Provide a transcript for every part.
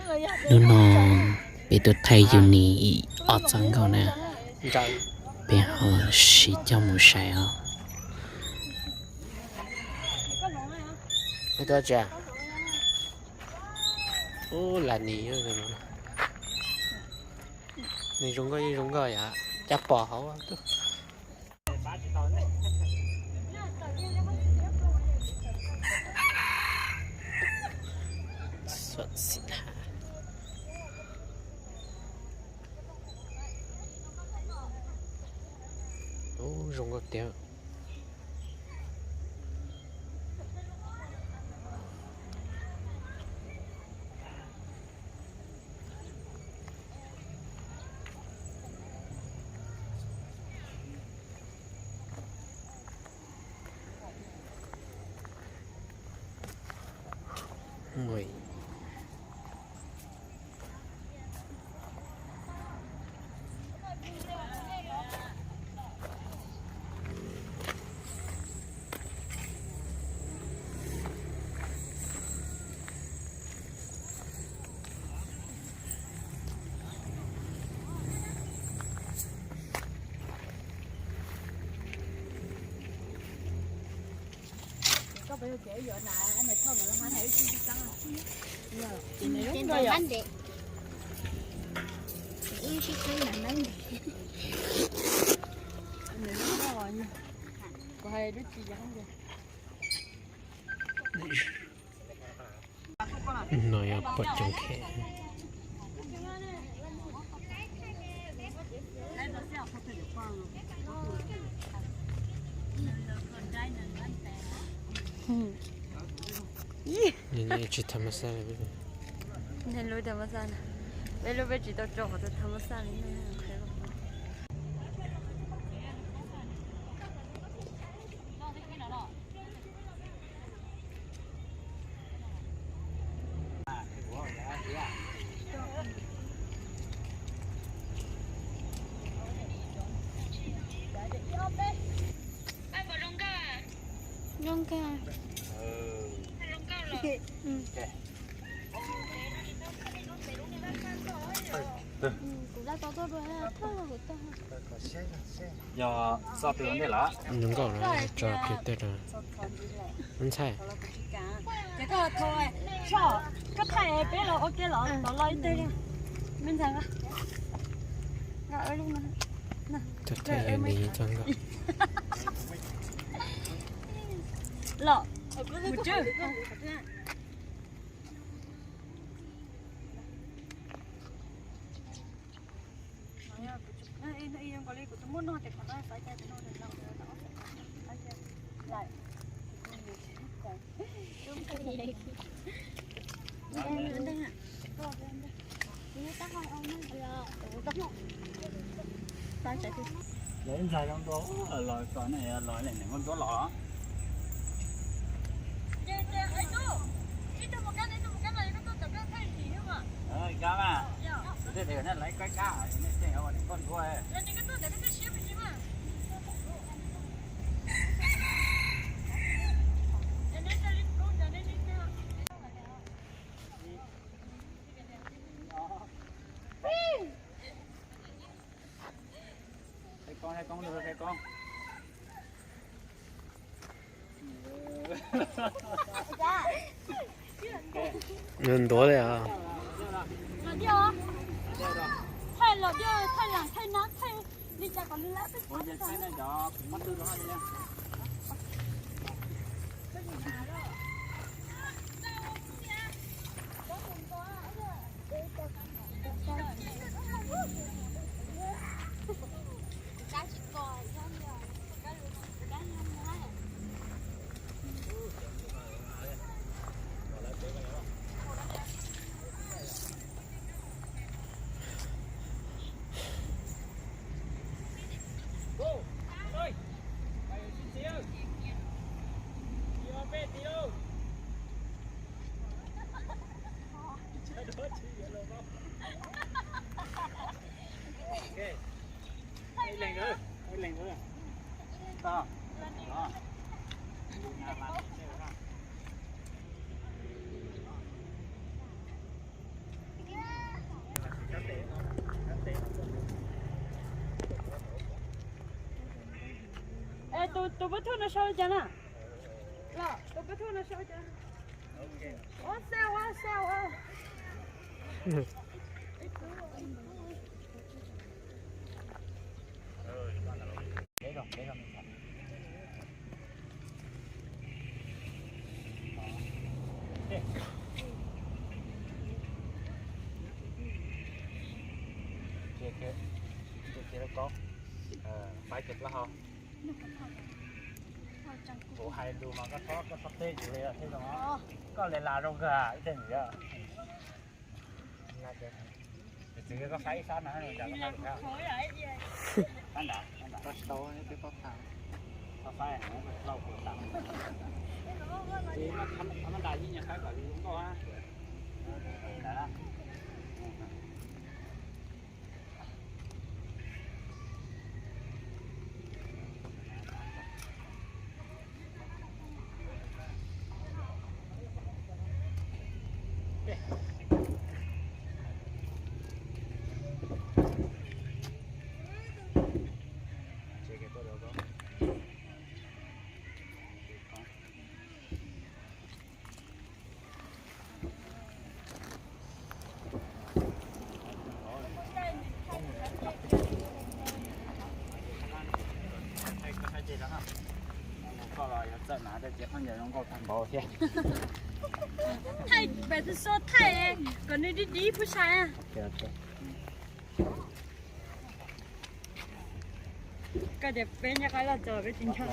Hnub no peb tuaj thaij Uni ob txoj nkauj na, peb ho sib coj mus saib os. Ub, las nis, nws zoo nkauj, yeej zoo nkauj yom, caj pom hauv. Ub, zoo nkauj tiag. No yog pom coob khev. Tsis tham mas xaj li. Lub tham mas xaj, peb lub peb tsis tau tso qhov tham mas xaj li. Zoo nkauj. Kuv la tau tuaj dua, thawj kuv tau. Yog txoj twg ntej lawm? Zoo nkauj na, tso kiag tej rau. Me ntxhais. Ces koj thau, koj thaij peb los ua ke los tau los ib teg. Me ntxhais, thaij yus nis txoj nkauj. Los, mus tswj. Lawv ntxhais zoo dua los txog ne, los lawm nws muaj ncuab los. Kab mas, kuv thiaj tias nej lawv kab kab, nej tej ua nws muaj ncuab. Nws ntuav li os. Es tus, tus pab thuj no sau li cas na? Los, tus pab thuj no sau li cas? Ua xa, ua xa, ua. Ces, ces, ces, ces, Kuv hais lus mas koj txhob, koj txhob teb kuv li thiab zoo. Koj li las zoo kawg ib teg ntxiv. Txiv koj faib ib sab no, koj faib lus thiab. Koj tsis tau peb paub tag. Koj faib lauj kuv tas. Txiv, thab mab ntas yeej nyias faib kom zoo nkauj na. Koj los yuav txawj hnav tej txiv khaub ncaws zoo nkauj tag npaum thiab. Thaij pem tus so thaij kom nws dib dib pub sai. Koj tias peb nyob qab loj txog peb tsis nco.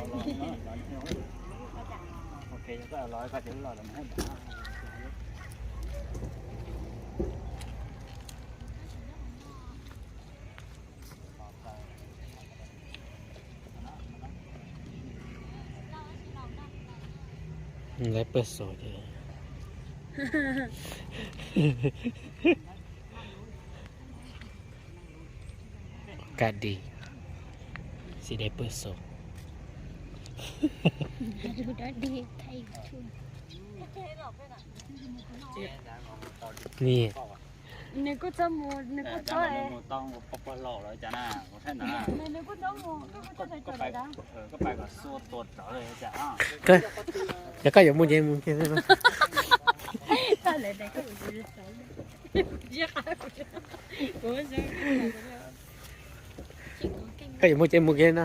Lawv pawg xos ces Ka di, xi dej pawg xos. Ni, nws kuj txhob mus, nws kuj txhob, nws kuj txhob mus, koj kuj txhob mus. Yog koj yuav mus ces mus kiag. Koj yuav mus ces mus kiag no.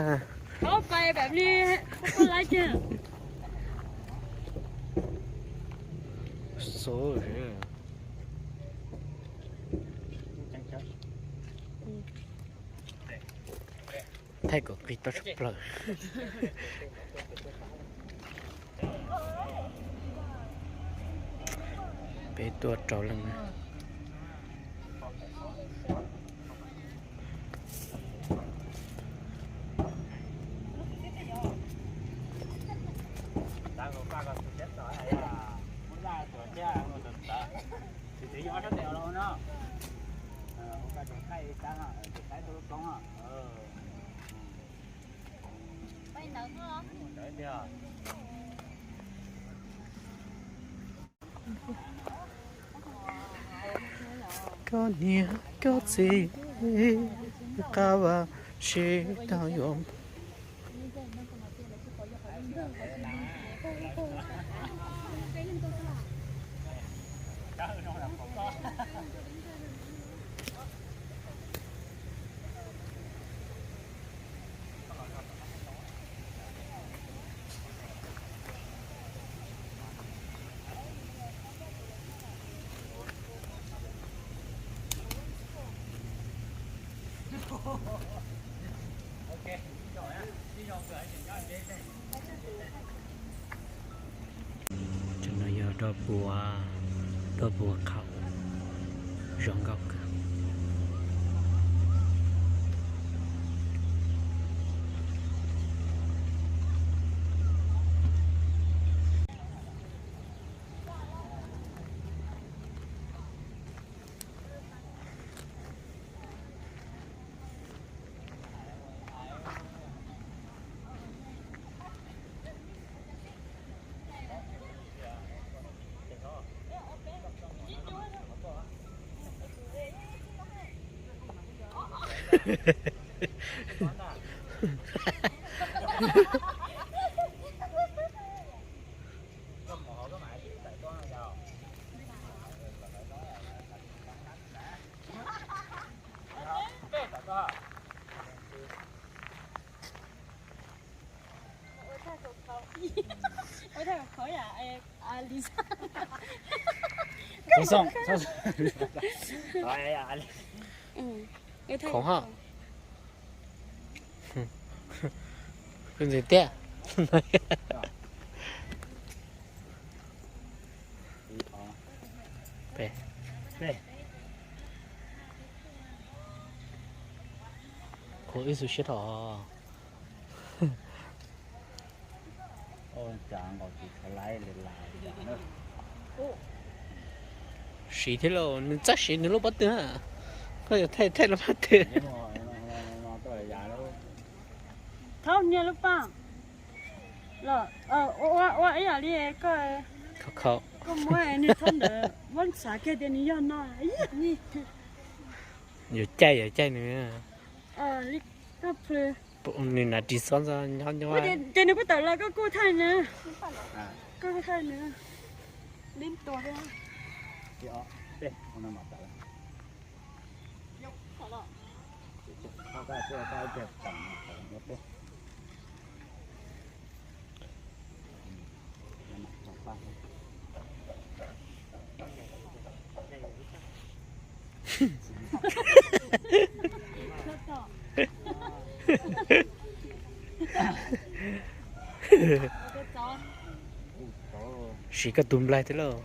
Thaij kom qis tau tshaj plaws. Peb tuaj rau leej na. Koj niam koj txiv, qab vaj sib tau yuav. Cov no yog doj puas, doj puas qhaum, zoo nkauj kawg. Ua thaij khov khov yam, ua li xwb. Xov xwm, xov xwm. Khov hov. Ntxiv tiag. Khov ib xu siab dhau. Siv thiab lauj, nws txawj siv nws lub pob tw. Koj yuav thaij thaij lub pob tw. Thaub niag lub paj los ua ib yam li koj, koj muab niag thaub ntawd muab xav kiag tias nws yog no. Yuav caij yuav caij nws. Nws hnav ris xob ntxo nyob nyob. Ces nws kuj tawm los koj kuj thaij nws. Koj kuj thaij nws. Lib tua thiab. Siv koj tus nplaig thiab lauj.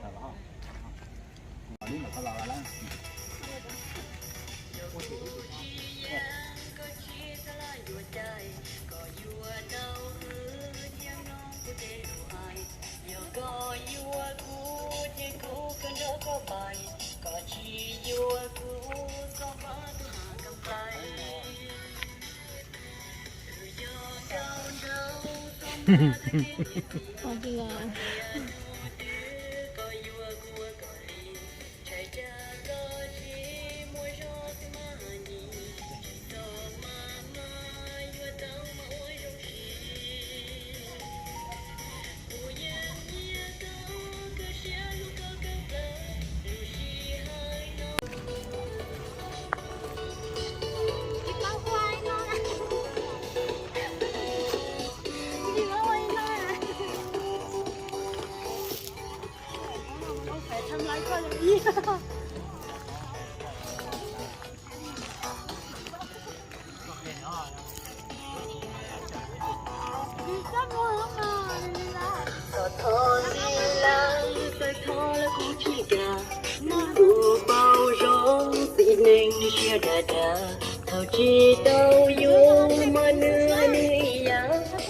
Kuv paub zoo txiv neej siab dag dag, thaum tsis tau yuav mas nws nws ib yam,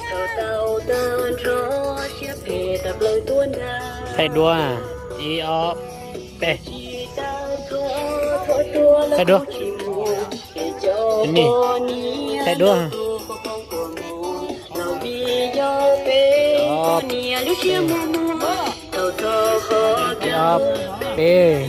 thaum tau tag nrho siab phem tawm plaws tuaj ntag. Thaij duab, ib ob peb. Thaij duab. Ni, thaij duab. Ob, peb.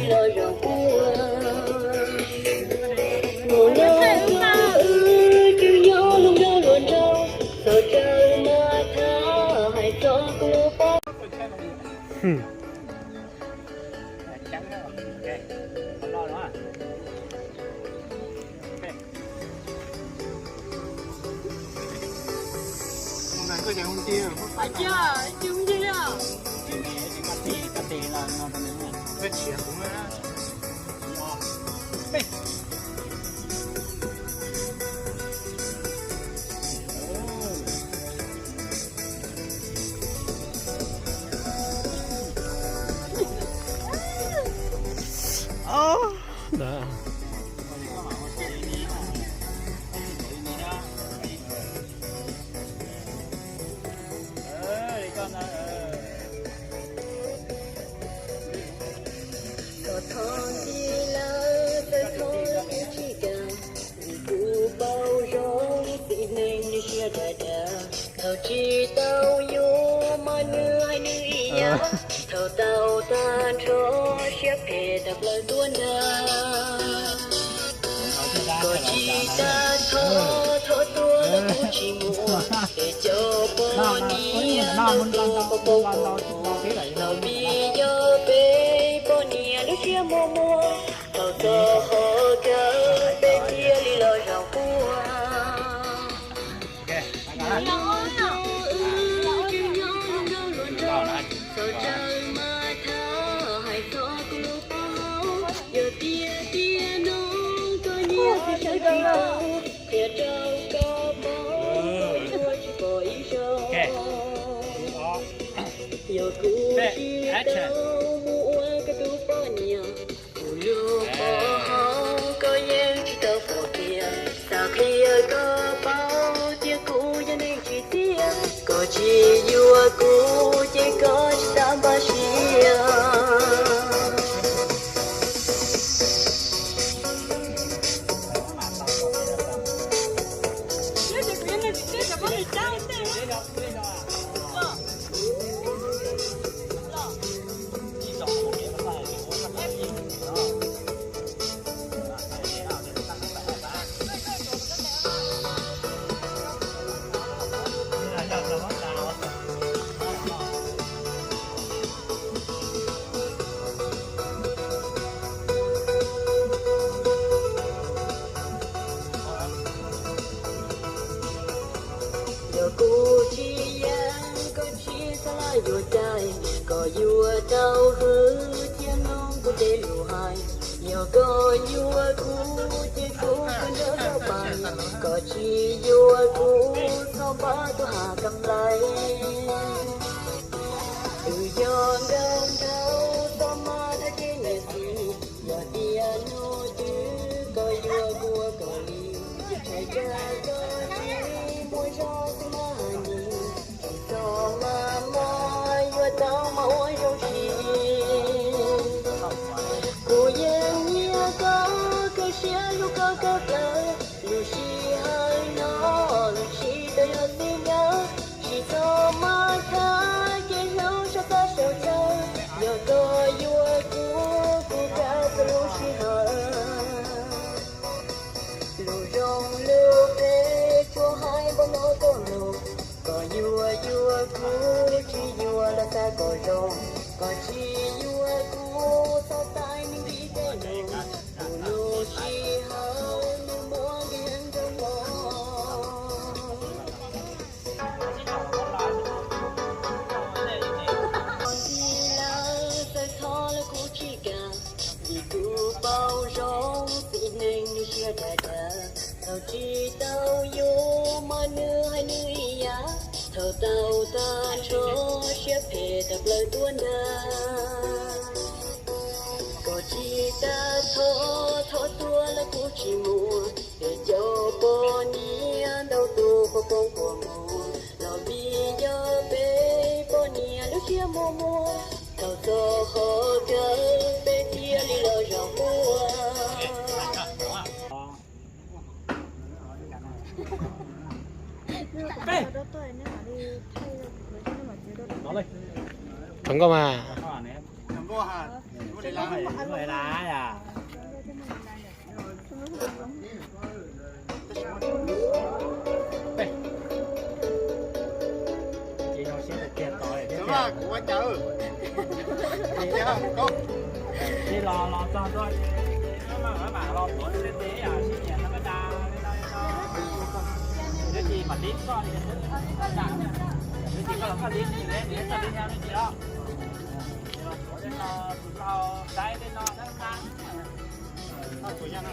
Kuv paub zoo txiv neej siab dag dag, thaum tsis tau yuav mas nws nws ib yam, thaum tau tag nrho siab phem tawm plaws tuaj ntag. Koj tsis tau Poj niam los mus los ntau los pib los yog peb poj niam lub siab muag muag, thaum txog qhov kawg peb thiaj li los zaum quaj. Txawm nyob nraum luag nraug, txaus ntshai mas thab hais txog kuv lub paj hauv. Yog tias tiam no koj nyiam kuv sawv tsis tau, qhia rau koj paub, kuv yuav tsis pom ib zaug. Yog kuv tsis tau mus ua koj tus poj niam, kuv lub paj hauv koj yeej tsis tau pom tiag. Xav qhia koj paub tias kuv yog neeg tsis txias, koj tsis yuav kuv ces koj tsis tau npaj siab. Yog kuv tsis yeej koj tsis xav laj yuav cai, koj yuav tau hwm thiab mloog kuv tej lus hais. Yog koj yuav kuv ces kuv kawg nrog koj pais, koj tsis yuav kuv txhob npaj tus Hab Kam Lais. Twb yog nkauj nraug txhob maj thab kev nyiam txiv, yog tias hnub twg koj yuav kuv ua koj li, txhais tes koj tsis muaj zog xwb mas hais nis, tsis txhob maj maj yuav tau mas ua zoo siab. Kuv yeej nyiam koj kawg siab hlub koj kawg plaws, lub sij hawm no lub tsis tau yog txiv ncaws, tsis txhob maj thab kev hlub sab txaj sab chaw. Yog koj yuav kuv, kuv kav txhua lub sij hawm. Lus zoo lus phem tsuas hais npaum no tuaj mus, koj yuav yuav kuv tsis yuav los xav kom zoo, koj tsis yuav kuv txhob tais me ntsis tej lus, kuv lub sij hawm nws muaj nkees zoo mog. Txij lawm txawm thov lawm kuv tsis kam, vim kuv paub zoo txiv neej nws siab dag dag. Thaum tsis tau yus mas nws hais nws ib yam, thaum tau tag nrho siab phem tawm plaws tuaj ntag. Koj tsis tas thov, thov tuag los kuv tsis muaj, peb cov poj niam ntau tus quaj poob quaj muag, los vim yog peb poj niam lub siab muag muag, thaum txog qhov kawg peb thiaj li los zaum quaj. Tau nkauj mas. Ces los los txog tuaj, mam los tuav tej teb sib nyiam no, twb tsis mam tib koj li, twb tsis koj los koj tib, tsis txog tib nyab tsis los. Tus laus saib tej no na.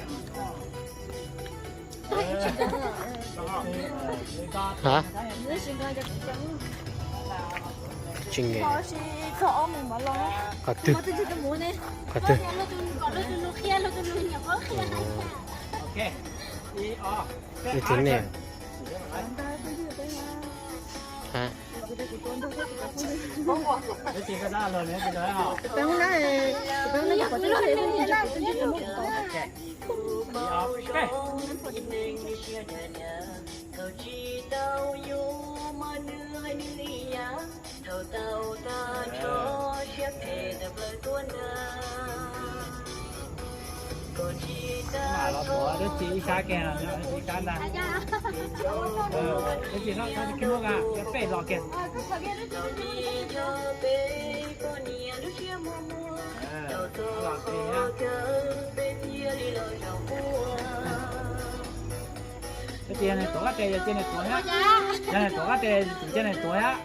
Hả? Tsis nge. Qhov twg? Qhov twg? Li thế này. Hả? Thaum tsis tau yus mas nws hais nws li yam, thaum tau tag nrho siab phem tawm plaws tuaj ntag. Los tuav lub txim ib sab kiag, lub txim ib sab ntag. Lub txim no txhob khib muab, yuav pem los kiag. Los kiag. Lub txim yog nws tuav koj tes, yog cia nws tuav thiab. Yog nws tuav koj tes, cia nws tuav thiab.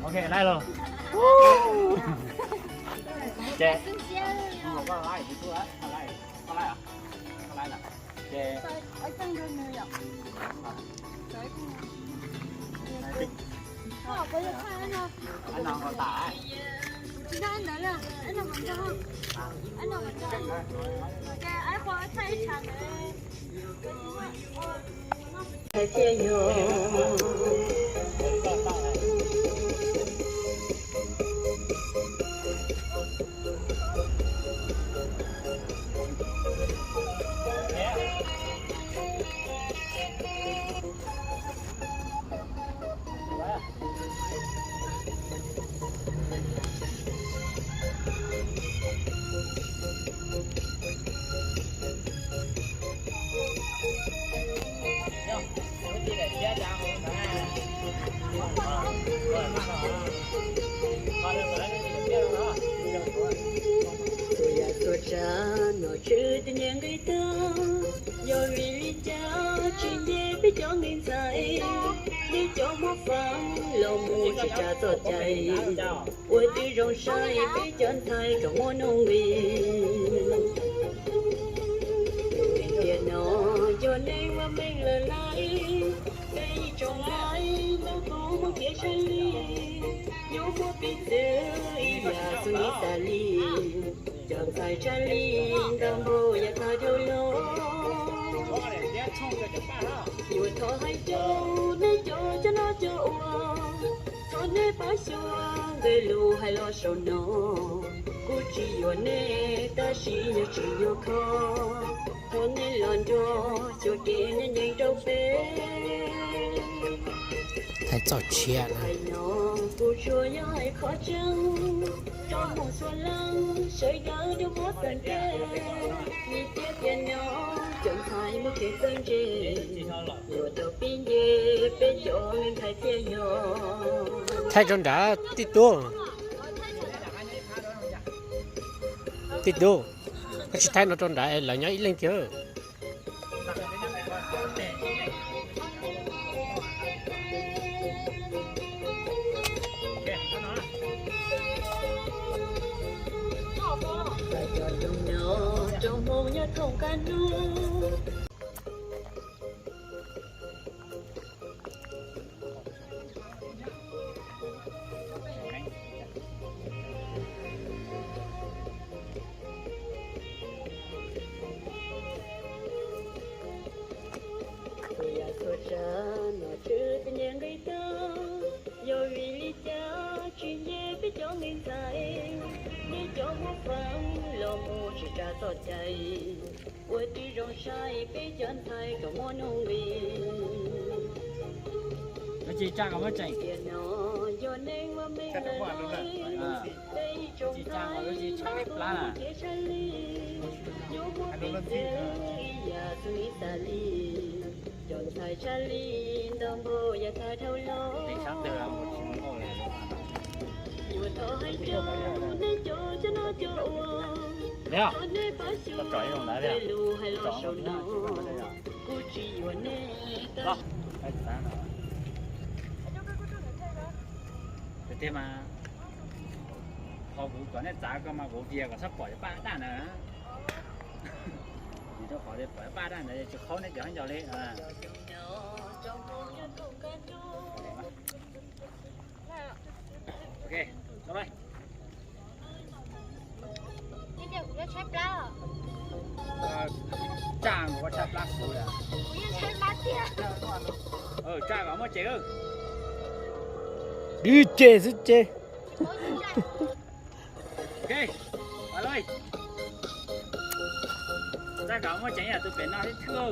Ok, laij los. Ces, koj laij, koj laij, koj laij. Ces Tus yam tuag tshav no tsw tus niag nqi tag, yog vim li cas tsis nce peb cov nqi ntxhais, peb cov muab fav los mus tsis tsa txoj cai. Ua twb zoo saib peb cov ntxhais tseem muaj nuj nqis. Tiam no yog nej ua meej lawm lais, peb ib tsoom ntxhais ntau tus muab khiav saib li, yuav muab piv txwv ib yam xu ni tas li. Cov ntxhais tshaj li ntau npaum yav tag dhau los, yuav thov hais rau nej cov cov noj cov ua, thov nej pab xyuas nkawd lus hais los saum no. Kuv tsis yuam nej tab sis yog tsis yuav kho, thov nej los nrog xyuas kev ncaj ncees rau peb. Thaij txoj tshiab na. Hais no kuv tsuas yog hais qhov tseeb rau mus txhua leej sawv daws rau muab txawj ntse. Vim tias tiam no cov ntxhais muaj kev txawj ntse, yuav tau pib nce peb cov ntxhais thiaj yog. Thaij rau nrad tij tub. Tij tub, koj tsis thaij no rau nrad es lawv nyob ib leeg kiag. Tus yam tuag tshav no tsw tus niag nqi tag, yog vim li cas tsis nce peb cov nqi ntxhais, nej cov muab fav los mus tsis tsa txoj cai. Ua twb zoo saib peb cov ntxhais tseem muaj nuj nqis. Tiam no yog nej ua meej lawm lais, peb ib tsoom ntxhais tau mus khiav saib li, yuav muab piv txwv ib yam xu ni tas li. Cov ntxhais tshaj li ntau npaum yav tag dhau los, yuav thov hais rau nej cov cov noj cov ua, thov nej pab xyuas nkawd lus hais los saum no. Kuv tsis yuam nej tab sis tiag mas, qhov kuv kom nej txav ko mas kuv vias kom txhob pom cov paj daj na. Rau qhov pom paj daj ntawd tsis qhaub nej cov khaub ncaws li. Ok, tau lawm. Tsaj nkaus tshaib plab kuv. Tsaj kom muaj cev. Dib ces xwb ces. Ok, los. Tsaj kom muaj cev yam tus pem no thiab thwj no.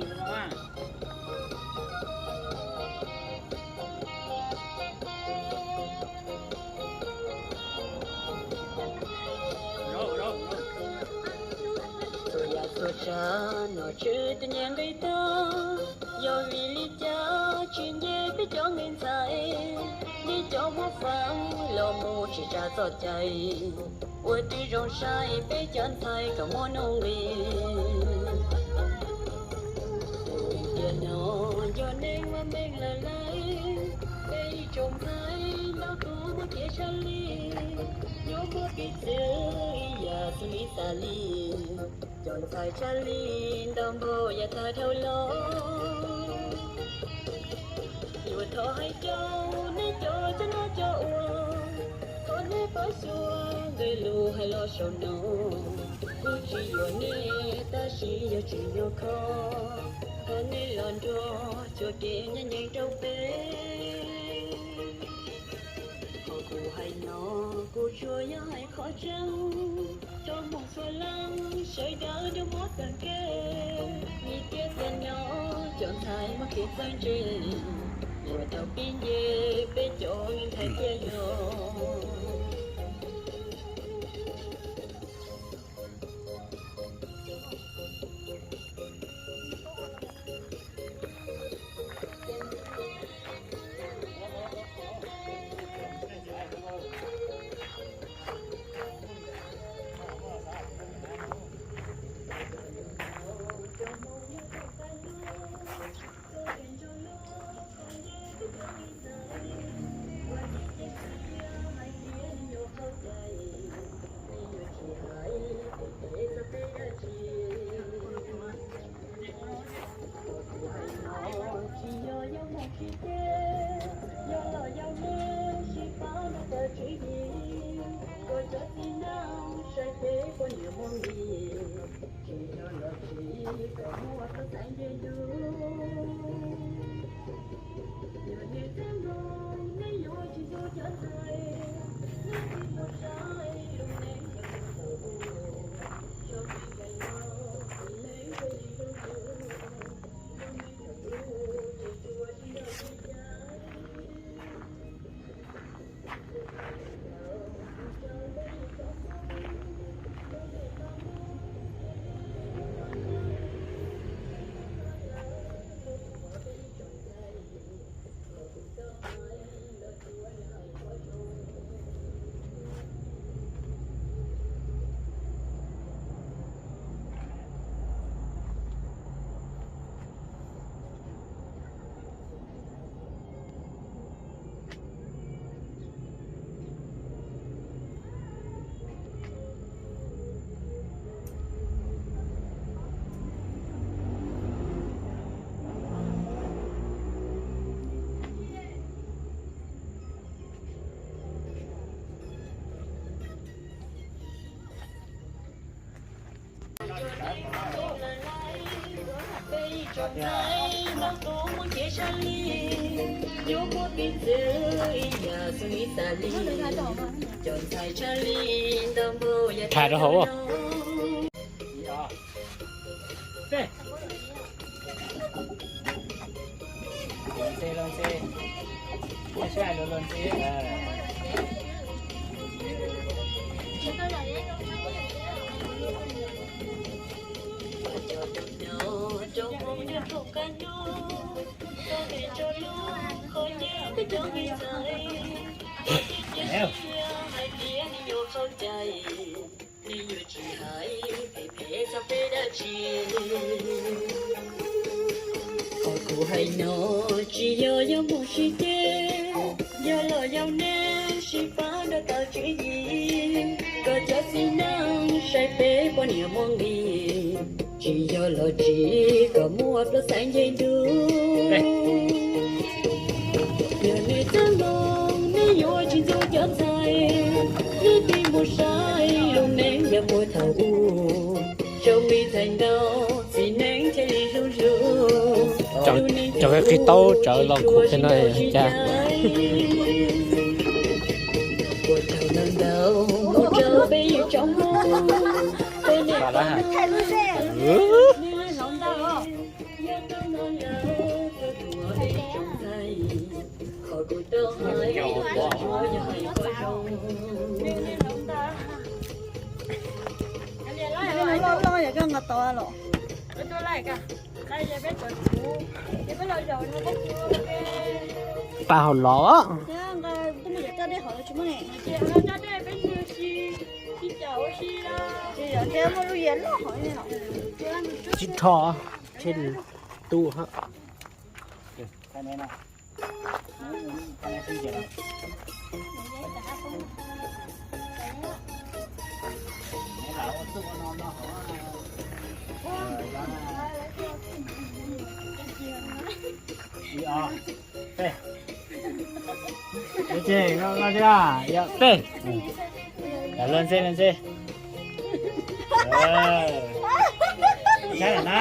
Txhua yam txhua tsav nom tswv tej niag nqi tag, yog vim li cas tsis nce peb cov me ntxhais, nej cov muab fav los mus tsis tsa txoj cai, ua twb zoo saib peb cov ntxhais kom muaj nuj nqis. Tiam no yog neeg mas meej lawm lauj, peb ib tsoom ntxhais nrog tus muaj kev tshaj lij, yuav muaj piv txwv ib yam xws li tas li. Cov ntxhais tshaj lij ntau npaum yam tag dhau los, yuav thov hais rau nej cov coj noj coj ua, thov nej pab xyuas nqe lus hais los saum no. Kuv tsis yuam nej tab sis yog tsis nyuam qhuav, thov nej los nrog xyuas kev ncaj ncees rau peb. Qhov kuv hais no kuv tsuas yog hais qhov tseeb, rau mus txhua leej sawv daws nrog muab xeem kev. Vim tias tiam no cov ntxhais muaj kev txawj ntse, yuav tau pib nce peb cov me ntxhais tiag yog. Tsis yog yog mus tsis teb, yog los yog nej sib pab nrog tawm tswv yim, kom cov txiv neej saib peb poj niam muaj nqis, tsis yog los tsis kom muaj txoj xaim nce ntug. Yog nej txaj nkoos nej yuav tsis tu cov ntxhais, nej tsis tau saib lub neej yog tus tus, tso tsis nkees los tsis leej txoj li lub ntuj, lub neej yog tus tsis tsuas tsis nrog tsis cai. Tham rau hauv. Qhov kuv hais no tsis yog yog mus sib ceg, yog los yog nej sib pab nrog tawm tswv yim, kom cov txiv neej saib peb Poj niam muaj nqis, tsis yog los tsis kom muaj plaub xaiv nce ntug. Yog nej txaj muag, nej yuav tsis ntxub cov ntxhais, nej tig mus saib lub neej yog puag thaum ub, zoo li txhais ntau, txiv neej thiaj li zoo zoo. Cov qhib taub tsawv los khuv kiag no cas. Loj loj yog koj nqa tau los. Pab hauv los. Tsis rho, tshe tu hab. Peb. Los ntse, los ntse. Saib na.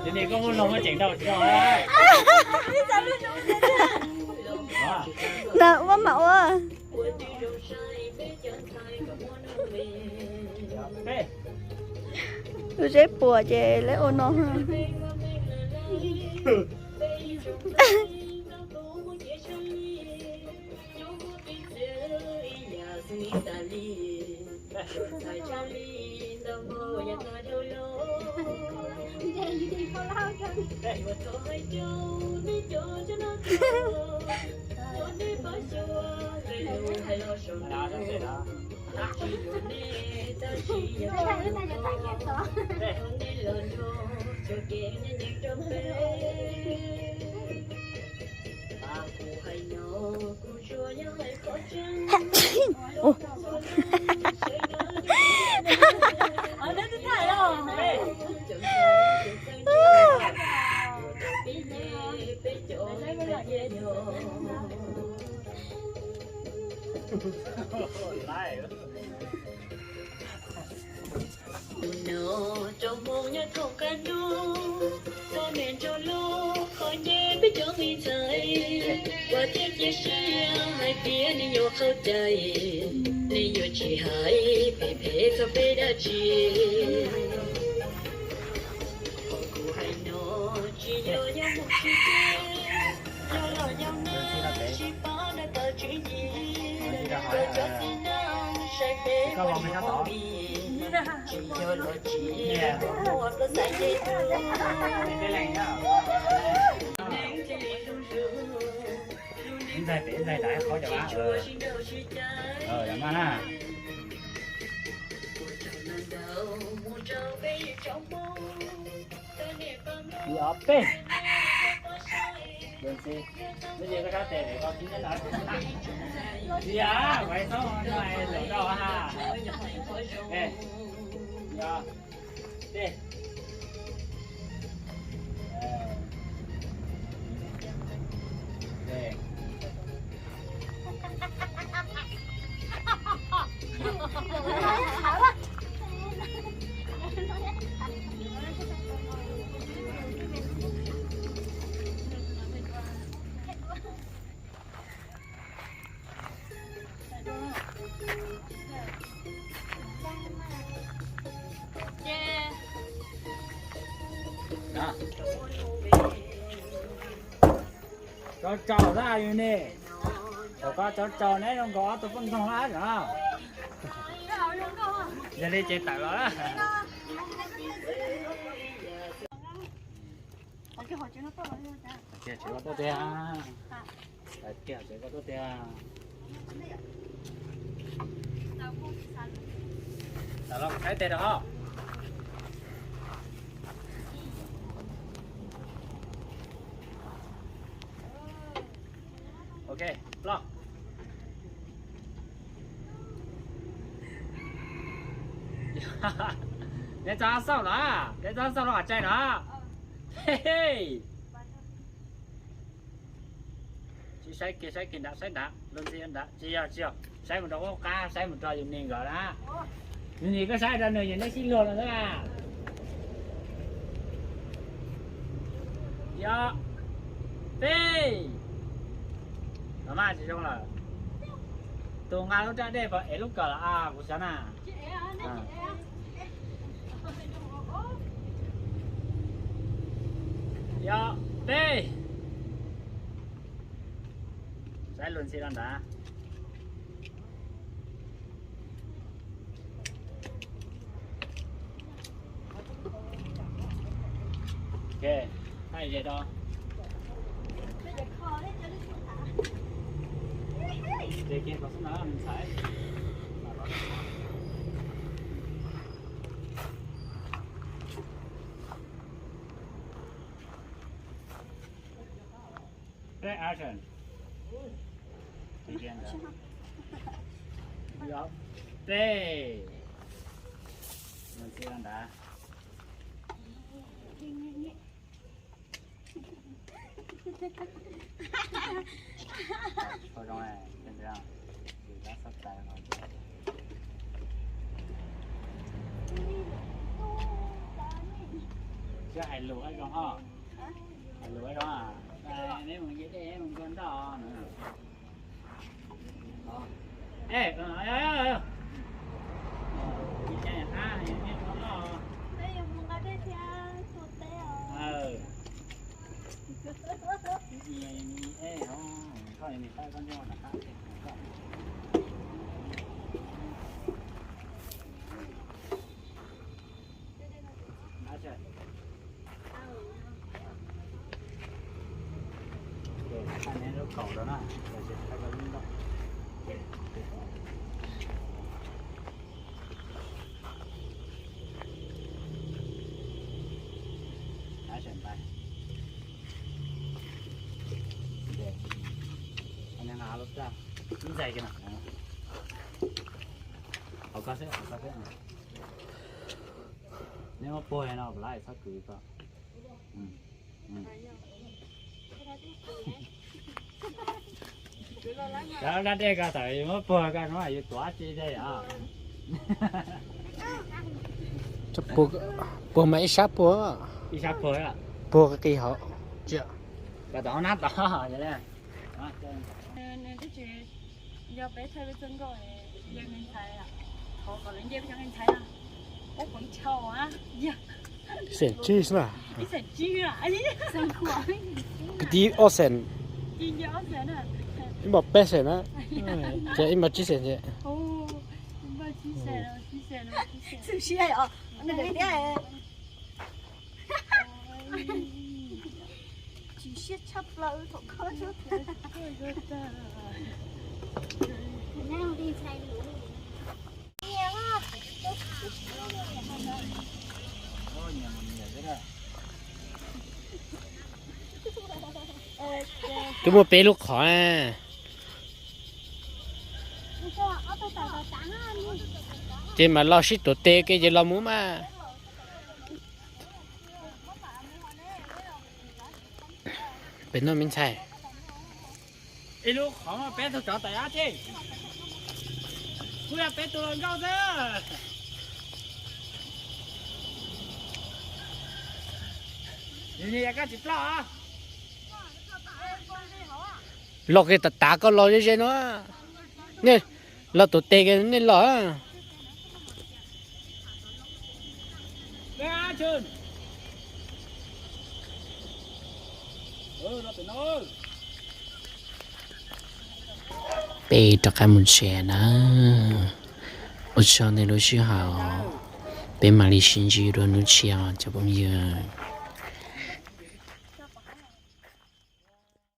Tus niam koj muaj log muaj tseem tau tsis tau? Na, ua mam ua. Lub zeb puas ces lawv ua no. Tus no rau Hmoob nyob thoom qab ntuj, poj niam nrog lub qhov nce peb cov me ntxhais, ua thiab cia siab hais tias nej yuav qhov cai, nej yuav tsis hais phem phem txog peb dab tsi. Qhov kuv hais no tsis yog yog mus tsis kev, yog los yog nej sib pab nrog tau tswv yim, kom cov txiv neej saib peb poj niam muaj nqis, tsis yog los tsis muaj plaub xaiv nce ntug. Ntxhais pem ntxhais dav qhov cov mas na. Ib ob peb. Ntxhi, no ces koj sab tes pem koj tib nab na. Tsis yog, kuv hais txhob no lawm rau ha. Yog, tej. Tso tsaus zaj yus ne. Thaum koj tso tsaus neb zoo nkaus ob tug poj ntxoog lab na. Yog li ces tawm los. Tseem tuaj tiag. Tseem tuaj tiag. Tawm los kuv saib tes rau hauv. Ok, ploj. Neb txhob xauj los, neb txhob xauj los tsaij los. Tsis saib kiag, saib kiag nram, saib nram, luag ntxhi nram, tsis yog, tsis yog, saib mus rau qab, saib mus rau yus niag nkawd na. Yus niag koj saib rau nws, yus neb sib luag no xwb na. Yog, peb, los mas tsis zoo lawm. Tus nqa lub raj dej puas ev lub kawm los kuv xav na. Yog, peb, saib luag ntxhi rau nrad. Ok, thaij ze rau. Ces kiag kom xub na ntxhais. Action. Yog, peb, luag ntxhi rau nrad. Tsis hais lus zoo ho, hais lus zoo, neb mus nce dej mus nkag nroj no. Thaij neb lub kaum rau na, los sis thaij koj lub nroj. Action, pais. Neb nqa lub raj, ib ntxais kiag na. Hauv koj xwb, hauv koj xwb. Neb muab puag no lawm txhob kwv koj. Cov dab dej ko tawm muab puag ko no yus tuav tsi dej os. Puag mas ib sab puag. Ib sab puag. Puag qis hauv. Ko tod nab tod. Yog peb thawj peb txoj nkauj, nce me ntxhais, thov kom lawv nce peb cov me ntxhais na. Ub, pov chau a, yog. Xeem tsib xwb na. Ib xeem tsib a. Kwv tij ob xeem. Ib mos peb xeem na. Ces ib mos tsib xeem ces. Tsis siab tshaj plaws thaum koj. Twb muaj peb lub qhov na. Ces mam los sib tuav tes ke ces los mus mas. Peb no me ntxhais. Ib lub qhov muaj peb tug tsov tais ab tsi. Kuj yog peb tug hluas nkauj xwb. Nws yog koj tsis ploj. Los kiag tav tav koj los ze ze no. Nej los tuav tes kiag nej los. Peb rov qab mus tsev na. Ua tsaug nej lub sij hawm, peb mam li sib ntsib dua hnub tshiab os cov phooj ywg.